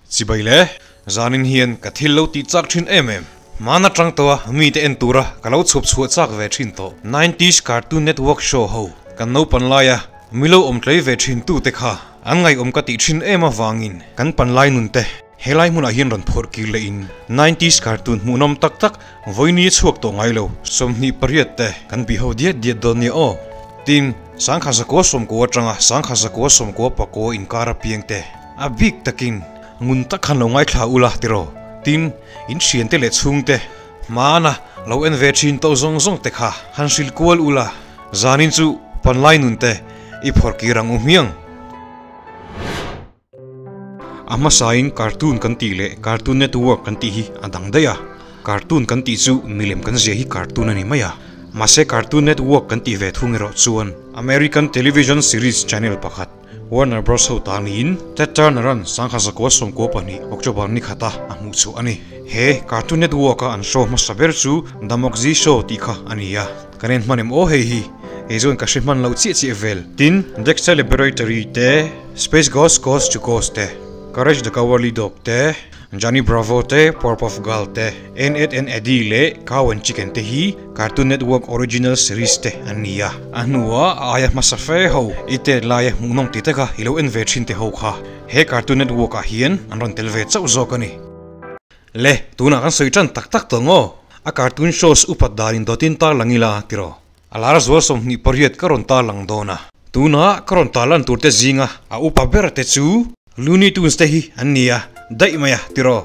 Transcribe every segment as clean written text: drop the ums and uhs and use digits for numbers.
Chibai le, zanin hian ka thil lo tih chak thin em em. Hmaan atang tawha mite en tura ka lo chhup chhuah chak ve thin tawh. Nineties Cartoon Network show ho kan naupan laia milo awm tlei ve thin tute kha an ngaihawm ka tih thin em avangin kan panlai nun te helai hmunah hian rawn phawrh kir leh in nineties cartoon hmuhnawm tak tak vawiini a chhuak tawh ngai lo 28 te kan bih ho diat diat dawn nia aw. Tin, sangkha zakua sawmkua atanga sangkha zakua sawmkua pakua inkar apiang te a bik takin ngun tak khan lo ngaithla ula tiraw? Tin, in thiante leh chhungte hmana lo en ve thin tawh zawng zawng te kha han hrilh kual ula, zanin chu panlai nun te i phawrh kir ang u hmiang. A hmasain cartoon kan tih leh cartoon network kan tih hi a dang daih a, cartoon kan tih chu milem kan zia hi cartoon a ni mai a, mahse cartoon network kan tih ve thung erawh chuan American television series channel pakhat Warner Bros ho ta niin Ted Turner-a'n sangkha zakua 12 October ni khata a hmuh chhuah a ni. He cartoon network-a an show hmasa ber chu The Mokzi Show tih kha a ni a, kan en hman em aw hei hi, kei chuan ka hre hman loh chiah chiah vel. Tin, Dexter Laboratory te, Space Ghost Coast to Coast te, Courage the Cowardly Dog te, Johnny Bravo te, Powerpuff Girl te, N Ed and Eddy leh Cow and Chicken te hi Cartoon Network original series te an ni a. A hnuah a aia hmasa fe ho i tet laia hmuhnawm ti taka i lo en ve thin te ho kha he Cartoon Network ah hian an rawn tel ve chauh zawk a ni. Le, tunah kan sawi tan tak tak tawh ngaw? A cartoon shows upat danin dawtin tarlang ila tiraw? A lar zual 28 ka rawn tarlang dawn a. Tuna ka rawn tarlan tur te zinga a upa ber te chu Looney Tunes te hi an ni a, daih mai a tiraw?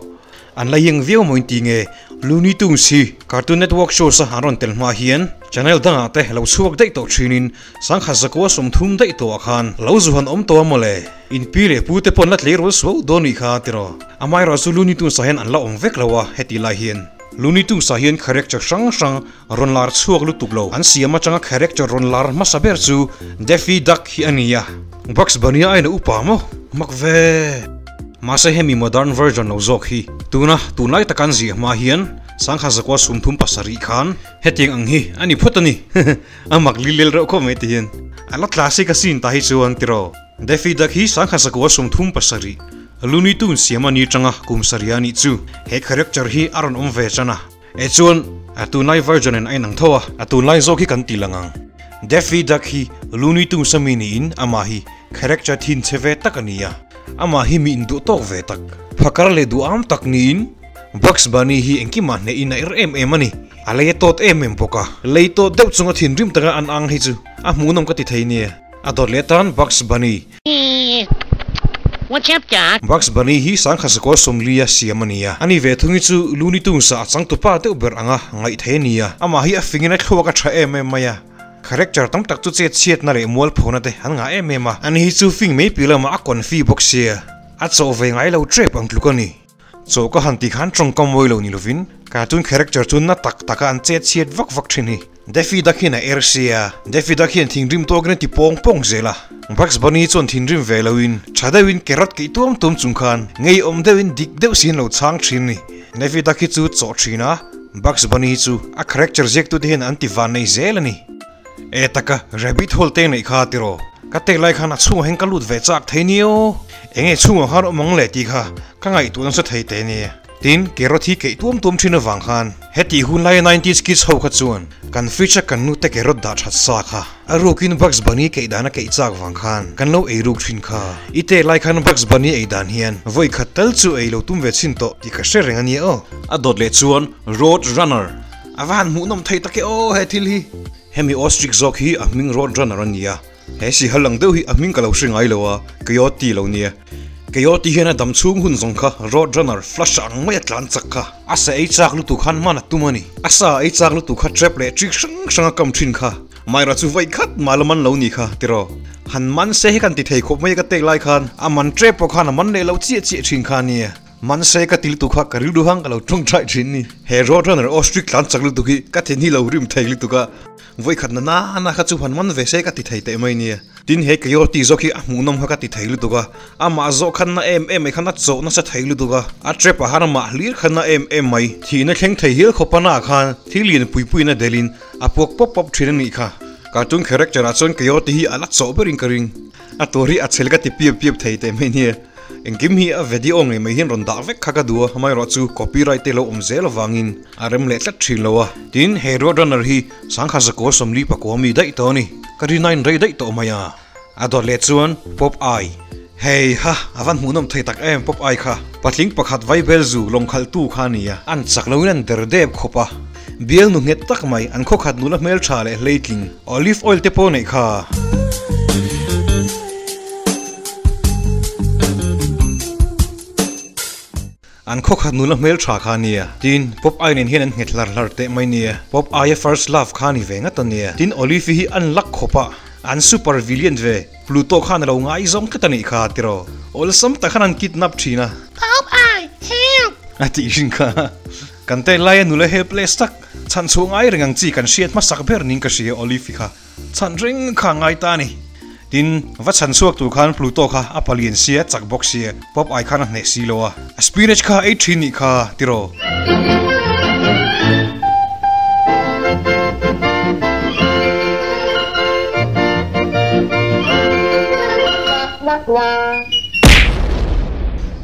An la iang viau maw inti nge Looney Tunes hi Cartoon Network shows a an rawn tel hma hian channel dangah te lo chhuak daih tawh thinin sangkhat zakua 30 daih tawhah khan lo zu han awm tawh a mawle. In pi leh pu te pawn la tleirawl suau dawn nih kha tiraw? Amaherawhchu chu Looney Tunes ah hian an la awm vek lo a heti lai hian Looney Tunes ah hian character hrang hrang Rawn lar chhuak lutuk lo. An siam atanga character rawn lar hmasa ber chu Daffy Duck hi a ni a. Bugs Bunny a aina upa maw? Mak ve! Mahse hemi modern version lo zawk hi tuna tunlai taka an ziah hma hian sangkha zakua 37 khan hetiang ang hi a ni phawt a ni. A mak lilel reuh khawp mai ti hian a la classic a sin ta hi chuan tiraw. Daffy Duck hi sangkha zakua 37 Looney Tunes siam a ni tanga kum sarih a nih chu he character hi a rawn awm ve tan a. E chuan, a tunlai version in a inang tho a, a tunlai zawk hi kan ti lang ang. Daffy Duck hi Looney Tunes a mi niin amah hi character thin chhe ve tak a ni a, amah hi mi induh tawk ve tak, phakar leh duham tak niin Bugs Bunny hi engkimah hnehin a er em em a ni. A lei a tawt em em bawk a, lei tawt deuh chunga thinrim taka an ang hi chu a hmuhnawm ka ti thei nia. A dawt leh tan Bugs Bunny. What's up Doc? Bugs Bunny hi sangkha sakawr 40 a siam a ni a, ani ve thung hi chu Looney Tunes ah a changtupa deuh ber anga ngaih thei a ni a, amah hi a fingin a thluak a tha em em mai a, character tam tak chu chet chhiatna leh mualphona te an ngah em em a, ani hi chu fing mai piah lamah a confi bawk sia, a chawh ve ngai lo tep ang tluk a ni. Chaw ka han tih khan tawngkam mawi lo ni lovin cartoon character chu na tak taka an chet chhiat vak vak thin hi. Daffy Duck hian a er sia, Daffy Duck hian thinrim tawkin a ti pawng pawng zel a. Bugs Bunny chuan thinrim ve loin tha deuhin carrot keih tuam tuam chung khan ngeiawm deuhin dik deuh siin lo chhang thin ni. Daffy Duck hi chu chawh thin a, Bugs Bunny hi chu a character ziaktute hian an ti van nei zel a ni. E taka, rabbit hole te neih kha tiraw? Ka tek lai khan a chhungah hian ka lut ve chak thei ni aw. Enge chhungah khan awm ang le tih kha ka ngaihtuah nasa thei teh nia. Tin, carrot hi keih tuam tuam thin avang khan heti hun laia nineties kids ho kha chuan kan fridge a kan nute carrot dah that sa kha a rukin Bugs Bunny keih dan a keih chak vang khan kan lo ei ruk thin kha. I tek lai khan Bugs Bunny ei dan hian vawi khat tal chu ei lo tum ve chhin tawh tih ka hre reng a nia aw. A dawt leh chuan Road Runner A va han hmuhnawm thei tak e aw he thil hi. Hemi ostrich zawk hi a hming road runner a nia. He sihal lang deuh hi a hming ka lo hre ngai lo a, coyote lo nia. Coyote hian a dam chhung hun zawng kha road runner flash ang mai a tlan chak kha. A sa ei chak lutuk khan hman a tum a ni. A sa ei chak lutuk kha trap leh trick hrang hrang a kam thin kha. Myra chu vawi khat mah la man lo ni kha tiraw. Han man se hi kan ti thei khawp mai a ka tek lai khan a man trap pawh khan a man leh lo chiah chiah thin kha nia. Manse ka ti lutuk kha ka rilru hang ka lo tawngtai thin ni. He road runner ostrich tlan chak lutuk hi ka thin hi lo rim thei lutuk a, vawi khat na na na kha chu han man ve se ka ti thei teh mai nia. Tin he coyote zawk hi a hmuhnawm kha ka ti thei lutuk a, amah zawh khan na em em mai khan a chawh nasa thei lutuk a, a trap ah khan amah hlir khan na em em mai. Thihna thleng thei hial khawp a na khan thil lian pui pui in a delh in a puak pawp pawp thin a nih kha. Cartoon character ah chuan coyote hi a la chawh ber in ka ring. A tur hi a chhel ka ti piap piap thei teh mai nia. Engkim hi a video ngei mai hian rawn dah vek kha ka duh a, amaherawhchu copyright te lo awm zel avangin a rem leh tlat thin lo a. Tin, he Road Runner hi sangkhat zakua sawmli pakua mi daih tawh a ni. Ka rin a inrei daih tawh mai a. A dawt leh chuan Pop Eye. Hei ha, a van hmuhnawm thei tak em Pop Eye kha. Patling pakhat vaibel zu lawngkhalhtu kha a ni a. An chak loin an der dep khawp a. Bial nu nghet tak mai, an khawkhat nula hmeltha leh hleitling, olive oil te pawh neih kha. An khawkhat nula hmeltha kha a nia. Tin, Pop Eye nen hian an nghet hlar hlar teh mai nia. Pop Eye-a first love kha a ni ve ngat a nia. Tin, Olive-i hi an lak khawp a, an super villain ve. Pluto khan a lo ngaizawng tlat a nih kha tiraw? Awlsam tak khan an kidnap thin a. Pop Eye, help! A tih hrin kha. Kan tel laia nula helpless tak, chhan chhuah ngai reng ang chi kan hriat hmasak ber ning ka hria Olive-i kha. Chhan reng kha a ngai ta a ni. Tin, va chhan chhuak tur khan Pluto kha a palian sia, chak bawk sia, Pop Eye khan a hneh si lo a. A spinach kha ei thin nih kha tiraw?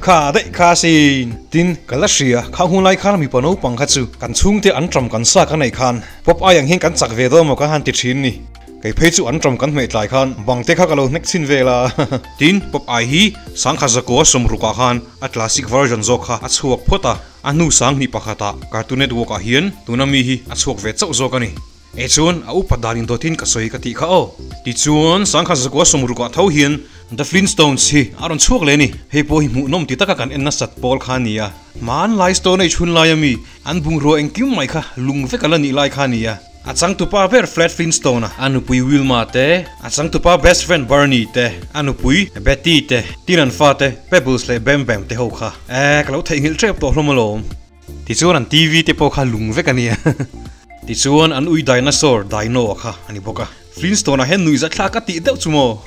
Kha daih kha sin. Tin, ka la hria, kha hun lai khan mipa naupang kha chu kan chhungte an ṭam kan sa ka neih khan Pop Eye ang hian kan chak ve dawn maw kan han ti thin ni. Kei phei chu an ṭam kan hmeh tlai khan bang te kha ka lo hnek chhin vel a. Tin, Pop Eye hi sangkhat zakua sawmrukah khan a classic version zawk kha a chhuak phawt a, a hnu sanghnih pakhatah Cartoon Network ah hian tuna mi hi a chhuak ve chauh zawk a ni. E chuan a upat dan indawtin ka sawi ka tih kha aw. Tichuan sangkhat zakua sawmrukah tho hian The Flintstones hi a rawn chhuak leh a ni. Hei pawh hi hmuhnawm ti taka kan en nasat pawl kha a ni a. Hmanlai Stone Age hun laia mi an bungrua engkim mai kha lung vek a la nih lai kha a ni a. A changtupa ber Fred Flintstone a, a nupui Wilma te, a changtupa best friend Barney te, a nupui Betty te, tin an fate Pebbles leh Bam Bam te ho kha. Eh, ka lo theihnghilh tep tawh hlawm alawm. Tichuan an TV te pawh kha lung vek a nia. Tichuan an ui dinosaur Dino a kha a ni bawk a. Flintstone ah hian nuihzathlak a tih deuh chu maw?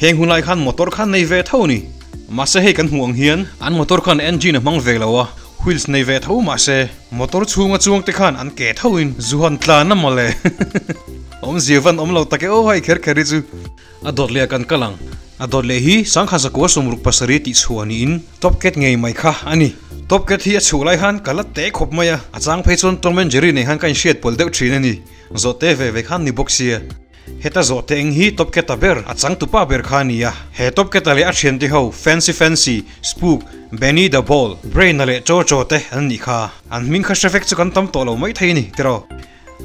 Heng hunlai khan motor khan nei ve tho a ni. Mahse hei kan hmuh ang hian an motor khan engine a hmang ve lo a, wheels nei ve tho mahse motor chhunga chuang te khan an ke tho in zu han tlan a mawle. Awmzia van awm lo tak e aw hei kher kher hi chu. A dawt leh ah kan kal ang. A dawt leh hi sangkhat zakua sawmruk pasarih tih chhuah niin Top Cat ngei mai kha a ni. Top Cat hi a chhuah lai khan ka la te khawp mai a, a chang phei chuan Tom and Jerry nei khan ka inhriat pawlh deuh thin a ni. Zawhte ve ve khan ni bawk sia. Heta zawhte eng hi Top Cat-a ber, a changtupa ber kha a ni a. He Top Cat-a leh a thiante ho, Fancy Fancy, Spook, Benny the Ball, Brain-a leh Cho Cho te an nih kha. An hming kha hre vek chu kan tam tawh lo mai thei a ni, tiraw?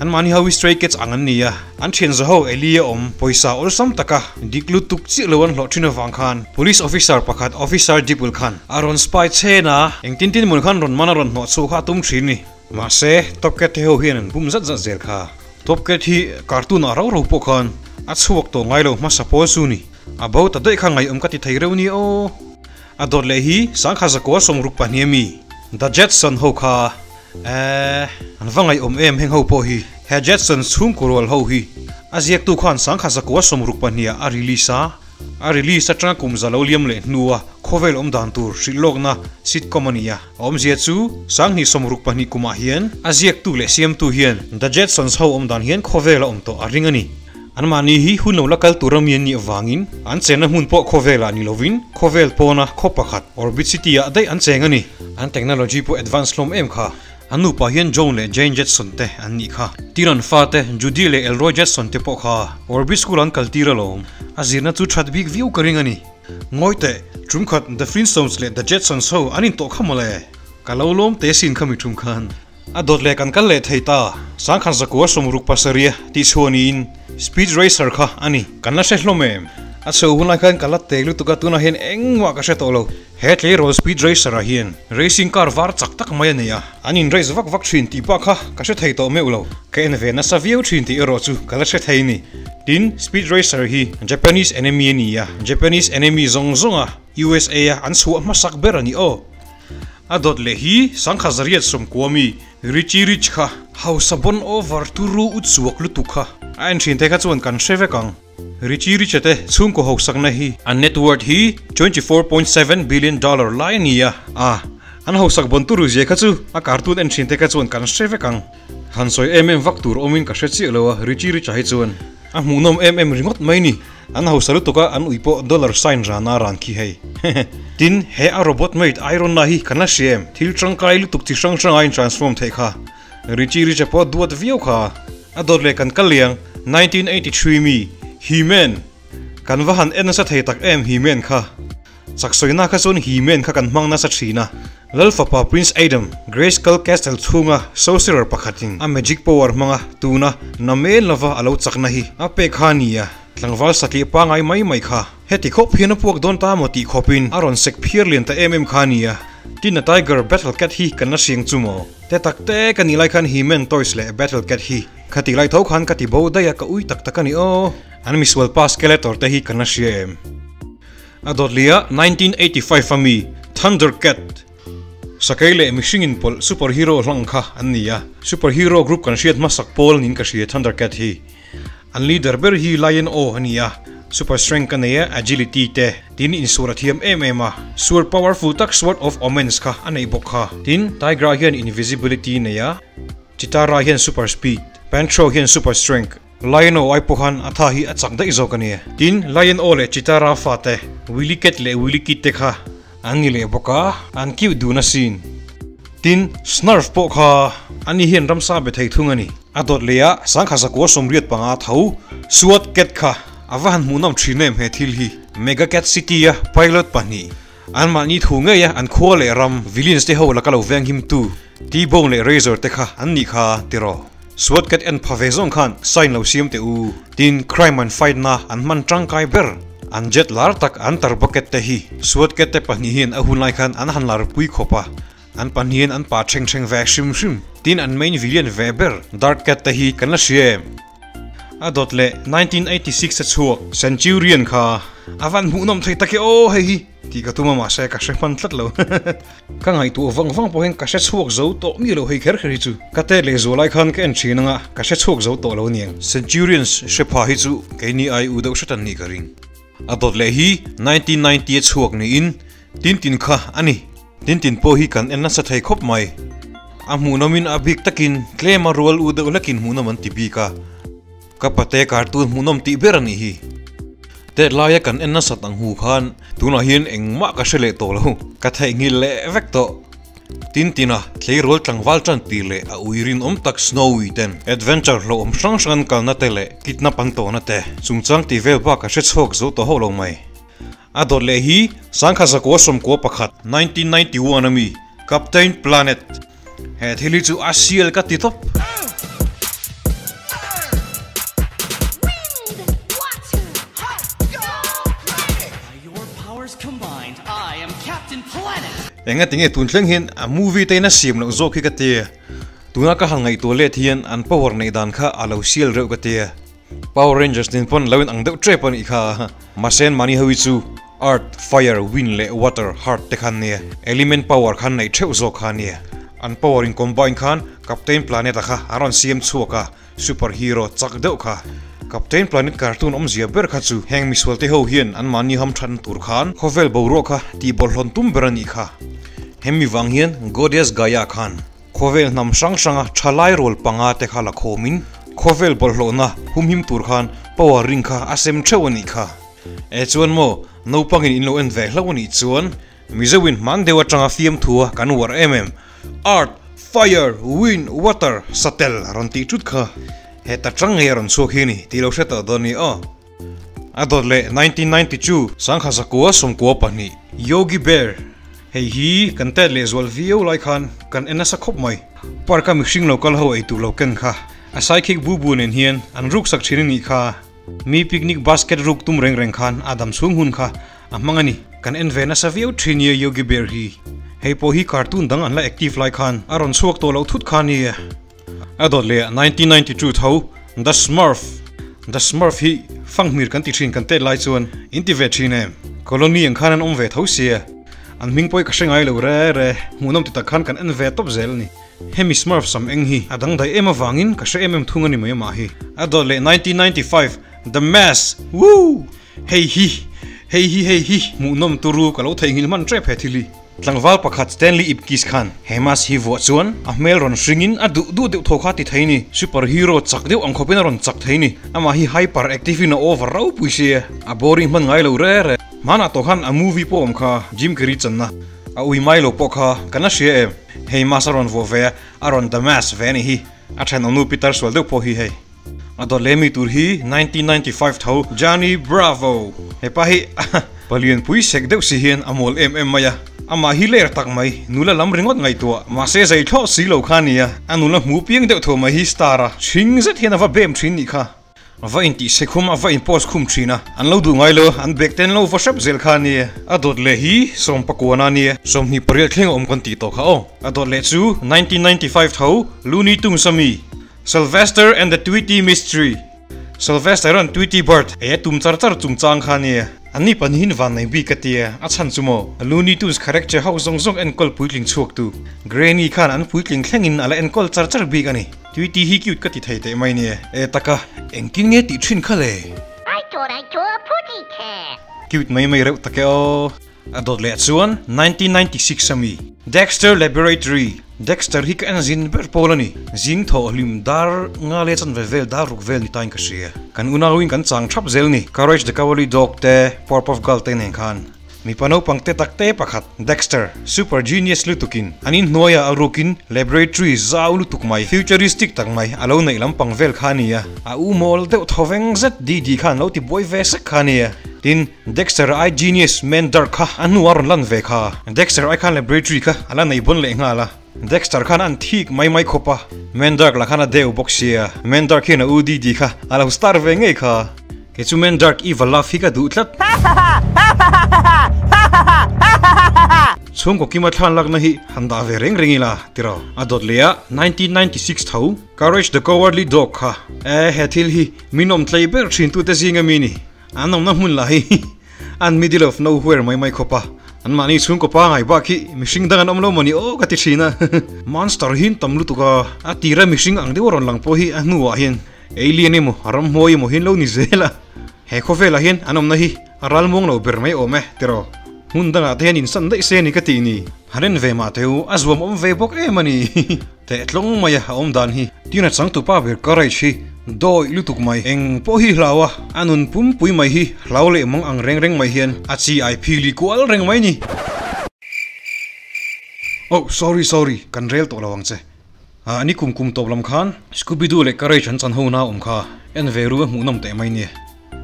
Anmahni ho hi Stray Cats ang an ni a, an thian za ho Eli a awm, pawisa awlsam taka dik lutuk chiah lo an hlawh thin avang khan Police Officer pakhat Officer Dibble khan a rawn spy chhen a, engtin tin hmun khan rawn man a rawn hnawh chhuah kha a tum thin a ni. Mahse, Top Cat te ho hian an bum zat zat zel kha. Top Cat hi cartoon ah rau rau pawh khan a chhuak tawh ngai lo hmasa pawl chu ni. A bo ta daih kha ngaihawm ka ti thei reuh nia aw. A dawt leh hi sangkhat zakua sawmruk pahnih ami The Jetson ho kha eh an va ngaihawm em heng ho pawh hi. He Jetsons chhungkaw rual ho hi a ziaktu khan sangkhat zakua 65 ah a release a. A release atanga kum za lo liam leh hnua khawvel awm dan tur hrilh lawkna sitcom a ni a. A awmzia chu sanghnih 62 kumah hian a ziaktu leh siamtu hian The Jetsons ho awm dan hian khawvel a awm tawh a ring a ni. Anmahni hi hun lo la kal tur ami an nih avangin an chenna hmun pawh khawvelah ni lovin khawvel pawna khaw pakhat Orbit City-ah daih an cheng a ni. An technology pawh advance hlawm em kha. An nupa hian Joan leh Jane Jetson te an nih kha. Tin an fate Judy leh Elroy Jetson te pawh kha Orbit School an kal tir alawm. A zirna chu that bik viau ka ring a ni. Ngawi teh, tum khat The Flintstones leh The Jetsons ho an intawh kha mawle. Ka lo lawm te sin kha mi tum khan. A dawt leh kan kal leh thei ta. Sangkhat zakua 67 tih chhuah niin Speed Racer kha a ni. Kan la hre hlawm em? A chho hunlai khan ka la tek lutuk a, tunah hian engmah ka hre tawh lo. He tleirawl Speed Racer ah hian racing car var chak tak mai a nei a, an in race vak vak thin tih pah kha ka hre thei tawh meuh lo. Ka en ve nasa viau thin tih erawh chu ka la hre thei ni. Tin, Speed Racer hi Japanese enemy a ni a, Japanese enemy zawng zawng a USA a an chhuah hmasak ber a ni aw. A dawt leh hi sangkhat zariat sawmkua mi Richie Rich kha hausa bon over turu u chuak lutuk kha a en thin te kha chuan kan hre vek ang. Richie Rich-a te chhungkaw hausakna hi an net worth hi 24.7 billion dollar lai a ni a, a an hausak bon turu zia kha chu a cartoon en thin te kha chuan kan hre vek ang. Han sawi em em vak tur awmin ka hre chiah lo a, Richie Rich-a hi chuan. A hmuhnawm em em ringawt mai ni. An hausa lutuk a, an ui pawh dollar sign rana ran khi hei. Tin, he a robot mate Iron na hi kan la hria em? Thil tangkai lutuk chi hrang hrang a in transform theih kha. Richie Rich-a pawh duat viau kha. A dawt leh kan kal liang, 1983 mi, He-Man! Kan va han en nasa thei tak em He-Man kha. Chak sawina kha chuan He-Man kha kan hmang nasa thin a. Lal fapa Prince Adam, Grayskull Castle chhunga sorcerer pakhatin a magic power hmanga tuna namen lova a lo chakna hi a pek kha a ni a. Tlangval satliah pangai mai mai kha heti khawp hian a puak dawn ta maw tih khawpin a rawn sek phiar lian ta em em kha a ni a. Tin a Tiger Battle Cat hi kan la hriang chu maw? Te tak te ka nih lai khan He-Man toys leh Battle Cat hi khatih lai tho khan ka ti bo daih a ka ui tak tak a ni aw. An misual pa Skeletor te hi kan la hria em? A dawt leh 1985 a mi Thundercat, Sakei leh mihring inpawlh superhero hlang kha an ni a. Superhero group kan hriat hmasak pawl niin ka hria Thundercat hi. An leader ber hi Lion O a ni a, super strength a nei a, agility te, tin insual a thiam em em a, sword powerful tak Sword of Omens kha a neih bawk kha. Tin, Tigra hian invisibility nei a, Cheetara hian super speed, Panthro hian super strength, Lion O ai pawh khan a tha hi a chak daih zawk a ni. Tin, Lion O leh Cheetara fate, Willy Cat leh Willy Kid te kha an ni leh bawk a, an cute dun asin. Tin, Snurf pawh kha ani hian ramsa be thei thung a ni. A dawt leh ah sangkha zakua 85 tho Swat Cat kha a va han hmuhnawm thin em he thil hi. Mega Cat City a pilot pahnih anmahni thu ngei a an khua leh ram villains te ho laka lo venghim tu T-Bone leh Razor te kha an nih kha tiraw? Swat Cat en pha ve zawng khan sign lo siam teh u. Tin, crime an fight na an hman tangkai ber. An jet lar tak an tar bucket te hi Swat Cat te pahnih hian a hun lai khan an han lar pui khawp a. An pahnih hian an pa thleng thleng ve hrim hrim. Tin, an main villain ve ber Dark Cat te hi kan la hria em? A dawt leh 1986 a chhuak Centurion kha a van hmuhnawm thei tak e aw hei hi tih ka tum a mahse ka hre hman tlat lo. Ka ngaihtuah vang vang pawh hian ka hre chhuak zo tawh mi lo hei kher kher hi chu ka tet leh zual lai khan ka en thin anga ka hre chhuak zo tawh lo aniang. Centurions hre pha hi chu keini ai u deuh hret an nih ka ring. A dawt leh hi 1990 a chhuak niin Tintin kha a ni. Tintin pawh hi kan en nasa thei khawp mai. A hmuhnawmin a bik takin tlem a rual u deuh hlekin hmuhnawm an ti bik a. Ka pate cartoon hmuhnawm tih ber a nih hi. Tet laia kan en nasat ang hu khan tunah hian engmah ka hre leh tawh lo. Ka theihnghilh leh vek tawh. Tintin a tleirawl tlangval tan tir leh a ui rinawm tak Snowy ten adventure hlauhawm hrang hrang an kalna te leh kidnap an tawhna te chungchang tih vel bak a hre chhuak zo tawh hauh lo mai. A dawt leh hi sangkha zakua 91, 1991 a mi Captain Planet. He thil hi chu a sial ka ti tawp. Enga tinge tun thleng hian a movie te in a siam loh zawk hi ka tia. Tuna ka han ngaihtuah let hian an power neih dan kha a lo sial reuh ka tia. Power Rangers nen pawn lo in ang deuh tep a nih kha. Mahse an mahni ho hi chu Earth, Fire, Wind leh Water, Heart te khan nia. Element power khan neih theuh zawk kha nia. An power in combine khan Captain Planet a kha an rawn siam chhuak a, super hero chak deuh kha. Captain Planet cartoon awmzia ber kha chu heng misual te ho hian an mahni ham thatna tur khan khawvel boruak kha tih bawlhhlawn tum ber a nih kha. Hemi vang hian Goddess Gaia khan Khawvel hnam hrang hranga thalai rawl panga te kha la khawmin khawvel bawlhhlawhna humhim tur khan power ring kha a sem theuh a nih kha. E chuan maw, naupangin in lo en ve hlauh a nih chuan Mizoin hman deuh atanga fiamthua kan uar em em, Earth, Fire, Wind, Water, Satel rawn tih thut kha heta tang ngei a rawn chhuak hi a ni tih lo hre tawh dawn ni aw. A dawt leh 1992 sangkha zakua 92 Yogi Bear hei hi kan tet leh zual viau lai khan kan en nasa khawp mai. Park a mihring lo kal ho ei tur lo ken kha a sidekick bu bu nen hian an ruk sak thin a nih kha. Mi picnic basket ruk tum reng reng khan a dam chhung hun kha a hmang a ni. Kan en ve nasa viau thin nia Yogi Bear hi. Hei pawh hi cartoon dang an la active lai khan a rawn chhuak tawh loh thut kha nia. A dawt leh 1992 tho The Smurf The Smurf hi fanghmir kan ti thin kan tet lai chuan in ti ve thin em? Colony ang khan an awm ve tho sia, an hming pawh hi ka hre ngai lo re re, hmuhnawm ti tak khan kan en ve tawp zel a ni. Hemi Smurf sam eng hi a dangdai em avangin ka hre em em thung a ni mai amah hi. A dawt leh 1995 The Mask Woo! Hei hi hei hi hei hi hmuhnawm turu ka lo theihnghilh hman tep he thil hi. Tlangval pakhat Stanley Ipkiss khan he mask hi vuah chuan a hmel rawn hringin a duh duh deuh thaw kha ti thei ni. Super hero chak deuh ang khawpin a rawn chak thei ni. Amah hi hyper active in a over ropui sia, a boring hman ngai lo re re. Hmanah tawh khan a movie pawh awm kha Jim Carrey channa a ui mai lo pawh kha kan la hria em? Hei mask a rawn vuah ve a, a rawn the mask ve a nih hi. A thenawmnu pitar sual deuh pawh hi hei. A dawt leh mi tur hi 1995 tho Johnny Bravo. Hepa hi palian pui sek deuh si hian a mawl em em mai a, amah hi ler tak mai, nula lam ringawt ngaihtuah, mahse zei thlawh si lo kha nia, a nula hmu piang deuh tho mai hi star a, hring zet hian a va bem thin nih kha. A va intih se khum, a va in post khum thin a, an lo duh ngai lo, an bag ten lo va hrep zel kha nia. A dawt leh hi 19 a nia, 28 thleng a awm kan tih tawh kha aw. A dawt leh chu 1995 tho Looney Tunes a mi. Sylvester and the Tweety Mystery, Sylvester an Tweety Bird ei a tum char char chungchang kha ania. Anni pahnihin van nei bik ka tia, a chhan chu maw? Looney Tunes character ho zawng zawng enkawl puitling chhuaktu Granny khan an puitling thlengin a la enkawl char char bik a ni. Tweety hi cute ka ti thei teh mai nia. E taka, engtin nge tih thin kha le? I thought I saw a pussy cat. Cute mai mai reuh tak e aw. A dawt leh chuan 1996 a mi Dexter Laboratory, Dexter hi ka en zin ber pawl a ni. Zing thawh hlim dar nga leh chanve vel dar ruk vel ni tain ka hria. Kan unauin kan chang thap zel ni. Courage the Cowardly Dog te, Powerpuff Girl te nen khan. Mipa naupang te tak te pakhat Dexter, super genius lutukin an inhnuaiah a rukin laboratory zau lutuk mai, futuristic tak mai a lo neih lampang vel kha a ni a. A u mawl deuh thawveng zet Didi khan lo ti buai ve sek kha a ni a. Tin, Dexter ai genius man dark kha a hnu a rawn lan ve kha. Dexter ai khan laboratory kha a la nei bawn leh nghal a. Dexter khan an thik mai mai khawp a. Man dark lah khan a deu bawk sia. Man dark hian a u Didi kha a lo star ve ngei kha. Kei chu man dark evil love hi ka duh tlat. Chhungkaw kima thlan lakna hi han dah ve reng reng ila tiraw. A dawt leh a 1996 tho Courage the Cowardly Dog kha. E he thil hi min awm tlei ber thin tute zinga mi ni. An awmna hmun lah hi an middle of nowhere mai mai khawp a, anmahni chhungkaw pangai bak hi mihring dang an awm lo mawni aw ka ti thin a. Monster hi an tam lutuk a, a tira mihring ang deuh a rawn lang pawh hi a hnuah hian alien emaw ramhuai emaw hi an lo ni zel a. He khawvelah hian an awmna hi a ralmuang lo ber mai awm e tiraw. Hmun dangah te hian insan daih se a ni ka tih ni. Han en ve mah teh u, a zuam awm ve bawk em a ni. Teh tlawng mai a a awm dan hi. Tina changtupa ber Courage hi dawih lutuk mai. Eng pawh hi hlau a, a nun pumpui mai hi hlau leh mang ang reng reng mai hian a chi ai phili kual reng mai ni. Oh, sorry sorry, kan rel tawh lo ang che. Ah, ni kum kum tawp lam khan Scooby Doo leh Courage an chan ho na awm kha en ve ru a hmuhnawm teh mai nia.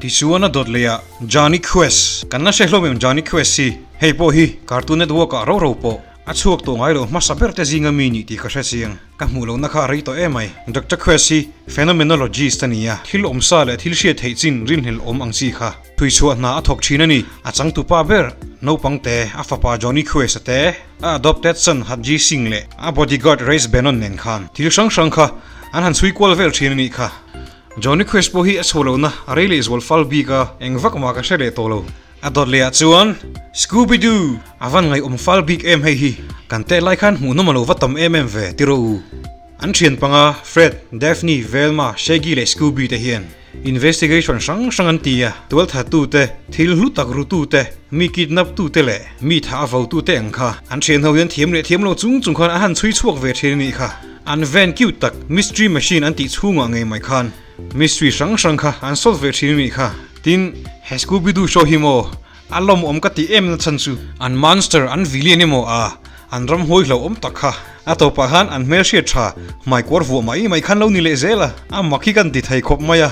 Tichuan a dawt leh ah Johnny Quest, kan la hre hlawm em Johnny Quest hi? Hei pawh hi Cartoon Network ah ro ro pawh a chhuak tawh ngai lo hmasa ber te zinga mi nih tih ka hre chiang. Ka hmuh lohna kha a rei tawh em mai. Doctor Quest hi phenomenologist a ni a, thil awmsa leh thil hriat theih chin rinhlelh awm ang chi kha thuichhuah hna a thawk thin a ni. A changtupa ber naupang te, a fapa Johnny Quest a te, a adopted son Hadji Singh leh a bodyguard Race Bannon nen khan thil hrang hrang kha an han chhui kual vel thin a nih kha. Johnny Quest pawh hi a chhuah lohna a rei leh zual fal bik a, eng vak mah ka hre leh tawh lo. A dawt leh ah chuan Scooby Doo! A van ngaihawm fal bik em hei hi. Kan teh lai khan hmuhnawm a lo va tam em em ve ti rawh u. An thian panga Fred, Daphne, Velma, Shaggy leh Scooby te hian investigation hrang hrang an ti a, tualtha tu te, thil hlu tak ru tu te, mi kidnap tu te leh mi tha a vo tu te ang kha an thian ho hian thiam leh thiam lo chung chung khan an han chhui chhuak ve thin a nih kha. An van cute tak mystery machine an tih chhungah ngei mai khan mystery hrang hrang kha an solve ve thin a nih kha. Tin, he Scooby Doo show hi maw a lawmawm ka tih em na chhan chu an monster an villain emaw a an ram hawi hlauhawm tak kha a tawpah khan an hmelhriat tha hmaikuar vuah mai mai khan lo ni leh zel a, a mak hi kan ti thei khawp mai a.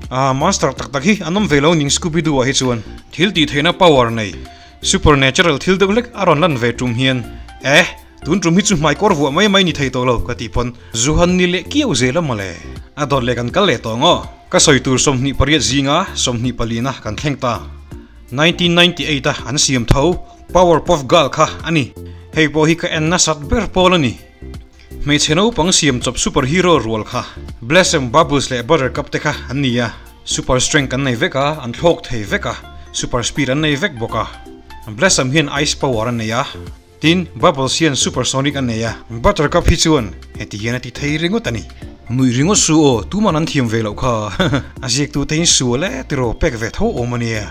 Ah, monster tak tak hi an awm ve lo ning Scooby Doo ah hi chuan thil tih theihna power nei supernatural thil deuh hlek a rawn lan ve tum hian eh Tun tum hi chu hmaikawr vuah mai mai ni thei tawh lo ka tih pawn Zuhan ni leh kiau zel a mawle. A dawt leh kan kal leh tawh ngaw. Ka sawi tur 28 zinga 24 na kan thleng ta. 1998 a an siam tho Power Puff Girl kha a ni. Hei pawh hi ka en nasat ber pawl a ni. Hmeichhe naupang siam chawp super hero rual kha Blossom, Bubbles leh Buttercup te kha an ni a. Super strength an nei vek a, an thlawk thei vek a, super speed an nei vek bawk a. Blossom hian ice power a nei a. Tin, Bubbles hian supersonic a nei a, Buttercup hi chuan heti hian a ti thei ringawt a ni. Nuih ringawt su aw, tuman an thiam ve loh kha. A ziaktute in sual e tiraw pek ve tho awm a nia.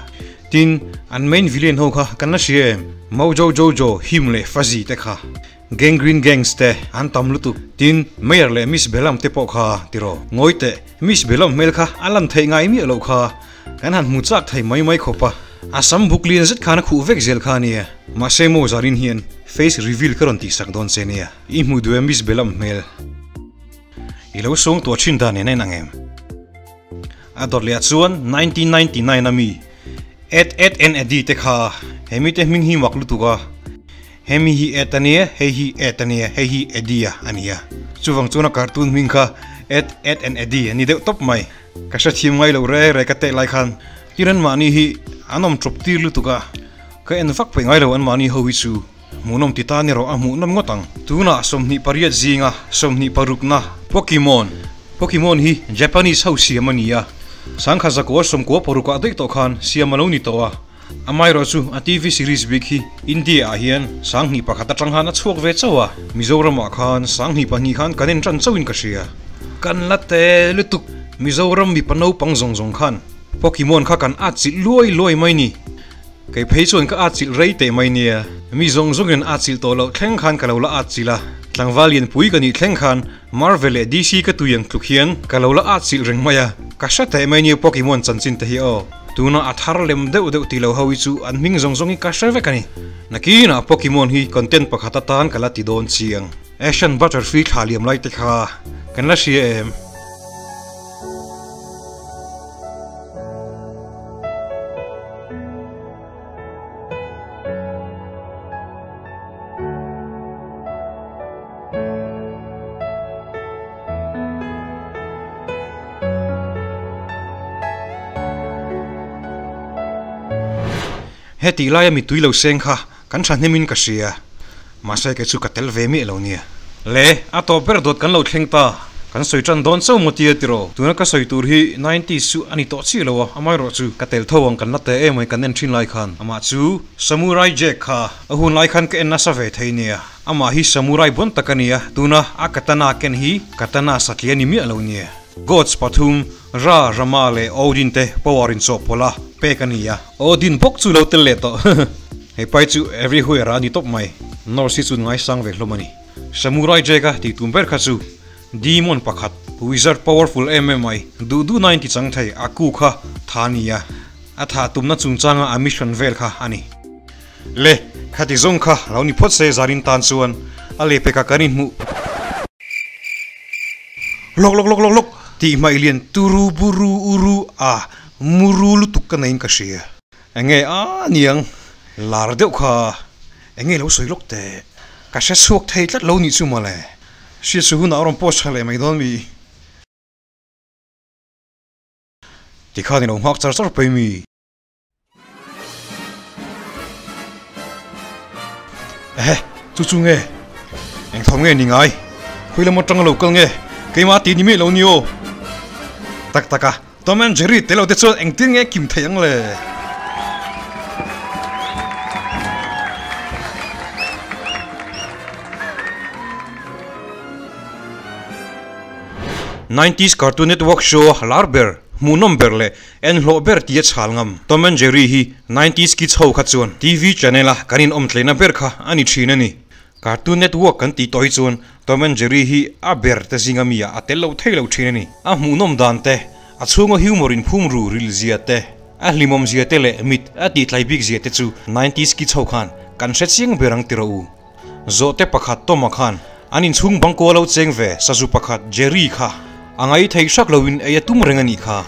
Tin, an main villain ho kha kan la hria em? Mojo Jojo, Him leh Fuzzy te kha. Gang Green Gangs te an tam lutuk. Tin, Mayor leh Miss Bellam te pawh kha tiraw. Ngawi teh, Miss Bellam hmel kha a lan theih ngai miah loh kha. Kan han hmu chak thei mai mai khawp a. A sam buk lian zet khan a khuh vek zel kha ania. Mahse maw Zarin hian face reveal ka rawn tihsak dawn che nia. I hmu duh em Miss Bellam hmel? I lo sawng tuah thin dan nen a inang em? A dawt leh ah chuan 1999 a mi Ed, Ed and Eddie te kha he mite hming hi mak lutuk a, hemi hi Ed a nia, hei hi Ed a nia, hei hi Eddie a a nia. Chuvang chuan a cartoon hming kha Ed, Ed and Eddie a ni deuh tawp mai. Ka hrethiam ngai lo re re ka teh lai khan tin anmahni hi an awm tawp tir lutuk a, ka en vak peih ngai lo anmahni ho hi chu. Hmuhnawm ti tan erawh a hmuhnawm ngawt ang. Tunah 28 zinga 26na Pokemon. Pokemon hi Japanese ho siam a ni a, sangkhat zakua sawmkua parukah daih tawh khan siam a lo ni tawh a. Amaherawh chu a TV series bik hi India ah hian 2001 atang khan a chhuak ve chauh a, Mizoramah khan 2002 khan kan en tan chauhin ka hria. Kan la te lutuk Mizoram mipa naupang zawng zawng khan Pokemon kha kan atchilh luai luai mai ni. Kei phei chuan ka atchilh rei teh mai nia, mi zawng zawngin atchilh tawh loh thleng khan ka lo la atchilh a, tlangval lianpui ka nih thleng khan Marvel leh DC ka tui ang tluk hian ka lo la atchilh reng mai a, ka hre teh mai nia Pokemon chanchin te hi aw. Tuna a thar lem deuh deuh ti lo ho hi chu an hming zawng zawng hi ka hre vek a ni. Nakinah Pokemon hi content pakhat atan ka la ti dawn chiang. Action Butterfree thla liam lai te kha kan la hria em? Hetih laia mitui lo seng kha kan thahnemin ka hria. Mahse kei chu ka tel ve miah lo nia. Le, a tawp ber dawt kan lo thleng ta. Kan sawi tan dawn chauh maw tia tiraw? Tuna ka sawi tur hi nineties chu a ni tawh chiah lo a, amaherawh chu ka tel tho ang kan la teh em mai kan en thin lai khan. Amah chu Samurai Jack kha a hun lai khan ka en nasa ve thei nia. Amah hi Samurai bon tak a ni a, tuna a katana ken hi katana satliah a ni miah lo nia. Gods pathum, Ra, Rama leh Odin te power in chawhpawlh a pek a ni a. Odin bawk chu lo tel leh tawh. Hei pai chu everywhere ah a ni tawp mai. Norse hi chuan ngaisang ve hlawm a ni. Samurai Jack a tih tum ber kha chu Demon pakhat, wizard powerful em em mai, duh duh nain ti chang thei Aku kha tha a ni a, a thah tumna chungchanga a mission vel kha a ni. Le, khati zawng kha lo ni phawt se zanin tan chuan a lehpekah kan inhmuh. Lawk lawk lawk lawk lawk tih hmaih lian turu buru uru a muru lutuk ka neiin ka hria. Enge a niang lar deuh kha enge lo sawi lawk teh. Ka hre chhuak thei tlat lo nih chu mawle. Hriat su hunah a rawn post tha leh mai dawn mi. Tikhan i lo nghak char char pei mi. Ehe, chu chu nge? Eng thawm nge ni ngai? Khawi lam atanga lo kal nge? Keimah tih ni miah lo ni aw. Tak tak a, Tom and Jerry te lo te chuan engtin nge kim thei ang le? Nineties Cartoon Network show lar ber, hmuhnawm ber leh En hlawh ber tia chhal ngam Tom and Jerry hi nineties kids ho kha chuan TV channel a kan in awm tleina ber kha a ni thin a ni. Cartoon Network kan tih tawh hi chuan Tom and Jerry hi a ber te zinga mi ah a tel lo thei lo thin a ni. A hmuhnawm dan te, a chhunga humor in phum ru ril zia te, a hlimawm zia te leh mit a tih tlai bik zia te chu nineties kids ho khan kan hre chiang ber ang ti rawh u. Zawhte pakhat Tom-a khan an inchhung bangkua lo cheng ve sazu pakhat Jerry kha a ngai thei hrak loin ei a tum reng a nih kha.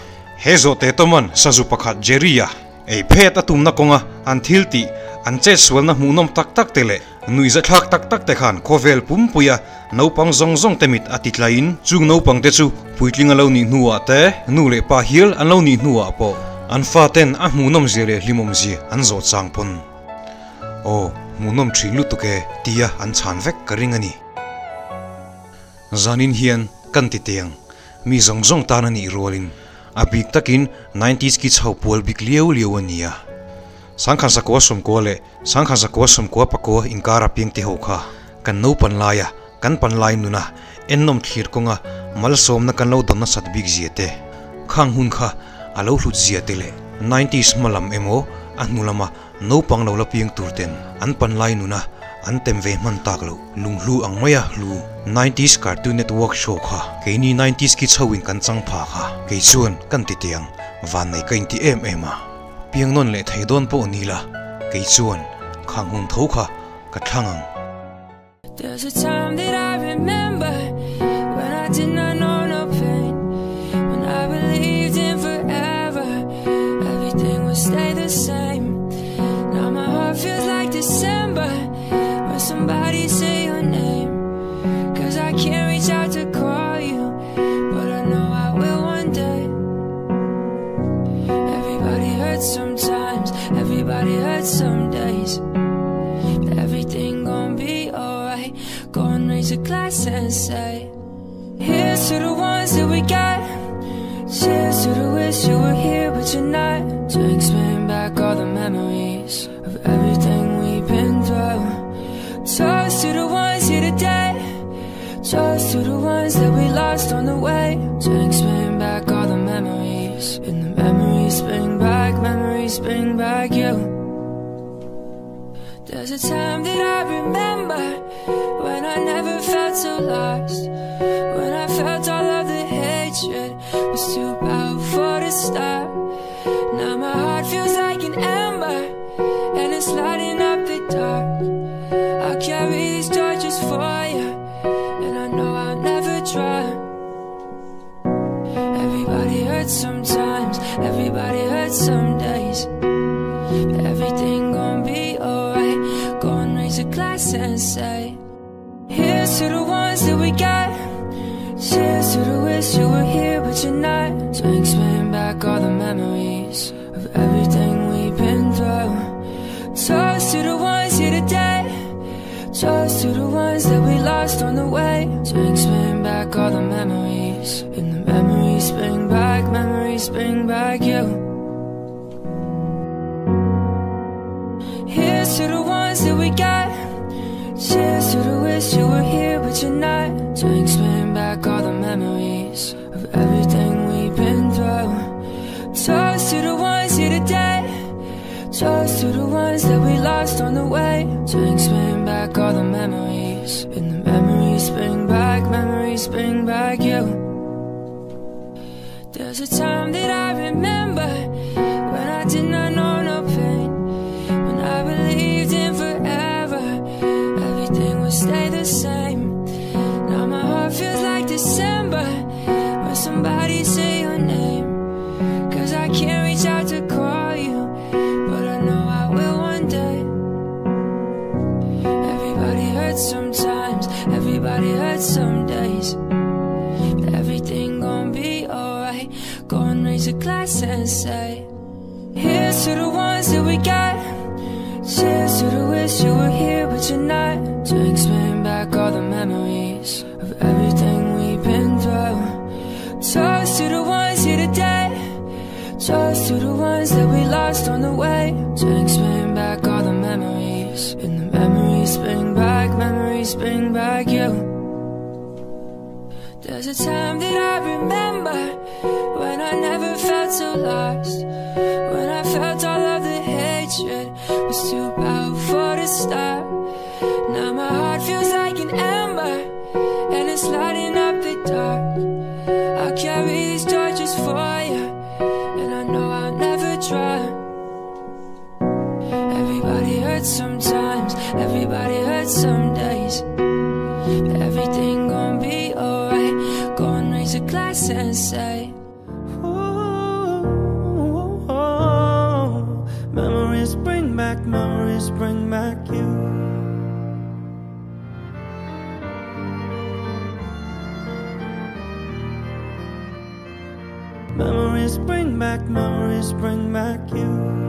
He zawhte Tom-a'n sazu pakhat Jerry-a ei phet a tumna kawnga an thil tih, an chetsualna hmuhnawm tak tak te leh nuihzathlak tak tak te khan khawvel pumpuia naupang zawng zawng te mit a ti tlaiin chung naupang te chu puitling a lo nih hnuah te, nu leh pa hial an lo nih hnuah pawh an faten a hmuhnawm zia leh hlimawm zia an zawh chang pawn. Aw, hmuhnawm thin lutuk e, tia an chhan vek ka ring a ni. Zanin hian kan ti teng, mi zawng zawng tan a nih rualin a bik takin nineties kids ho pual bik liau liau a ni a. Sangkhan sakua sawmkua leh sangkhan sakua sawmkua pakua inkara piangte ho kha kan naupan laia kan pan lai nuna ennawm thlir kawnga malsawmna kan lo dawn nasat bik zia te, khang hun kha a lo hlut zia te leh nineties hma lam emaw A hnu lama naupang lo la piang tur ten an pan lai nuna an tem ve hman tak loh lunghlu ang maia hlu nineties Cartoon Network show kha keini nineties kids ho in kan chang pha kha kei chuan kan ti tiang vannei ka inti em em a. Piang nawn leh thei dawn pawh ni la kei chuan khang hun tho kha ka thlang ang. There's a time that I remember when I did not know no pain, when I believed in forever, everything would stay the same. Now my heart feels like December when somebody say your name. 'Cause I can't reach out to call you, but I know I will one day. Everybody hurts sometimes, everybody hurts some days. But everything gon' be alright. Go and raise a glass and say, here's to the ones that we got. Cheers to the wish you were here but you're not. Drinks bring back all the memories of everything we've been through. Toast to the ones here today. Toast to the ones that we lost on the way. Drinks bring back all the memories. And the memories bring back, memories bring back you. There's a time that I remember when I never felt so lost, when I felt all of the hatred was too powerful to stop. Now my heart feels like an ember and it's lighting up the dark. I'll carry these torches for you, and I know I'll never drop. Everybody hurts sometimes, everybody hurts some days. But everything gon' be alright. Go and raise a glass and say, here's to the ones that we got. Cheers to the wish you were here but you're not. Drinks bring back all the memories of everything we've been through. Toast to the ones here today. Toast to the ones that we lost on the way. Drinks bring back all the memories. And the memories bring back, memories bring back you. Here's to the ones that we got. Cheers to the wish you were here but you're not. Drinks bring back all the memories of everything we've been through. Toast to the ones here today. Toast to the ones that we lost on the way. Drinks bring back all the memories. And the memories bring back, memories bring back you. There's a time that I remember when I did not know no pain, when I believed in forever, everything would stay the same. Now my heart feels like December when somebody say your name. 'Cause I can't reach out to call you, but I know I will one day. Everybody hurts sometimes, everybody hurts some days. But everything gon' be alright. Go and raise a glass and say, here's to the ones that we got. Cheers to the wish you were here but you're not. Drinks bring back all the memories of everything we've been through. Toast to the ones here today. Toast to the ones that we lost on the way. Drinks bring back all the memories. And the memories bring back, memories bring back you. There's a time that I remember when I never felt so lost, when I felt all of the hatred was too powerful to stop. Now my heart feels like an ember and it's lighting up the dark. I'll carry these torches for you, and I know I'll never drop. Everybody hurts sometimes, everybody hurts some days. But everything gon' be alright. Go and raise a glass and say, ooh, oh, memories bring back, memories bring back you. Memories bring back, memories bring back you.